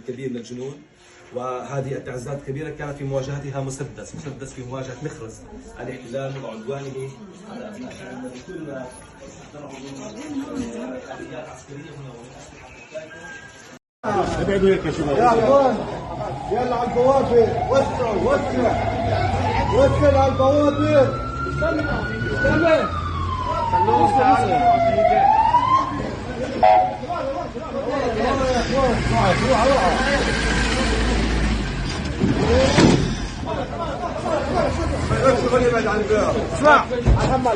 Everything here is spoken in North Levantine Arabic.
كبير من الجنود، وهذه التعزيزات الكبيرة كانت في مواجهتها مسدس، مسدس في مواجهة مخرز الاحتلال وعدوانه على أبناء شعبنا بكل ما استخدمه من آليات عسكرية هنا ومن أسلحة فتاكة. ابعدوا هيك يا شباب. يا اخوان، يلا على البوابة، وسعوا وسع وسع على البوابة. استنى استنى، يا اخوان روح روح. اسمع، على الحمال.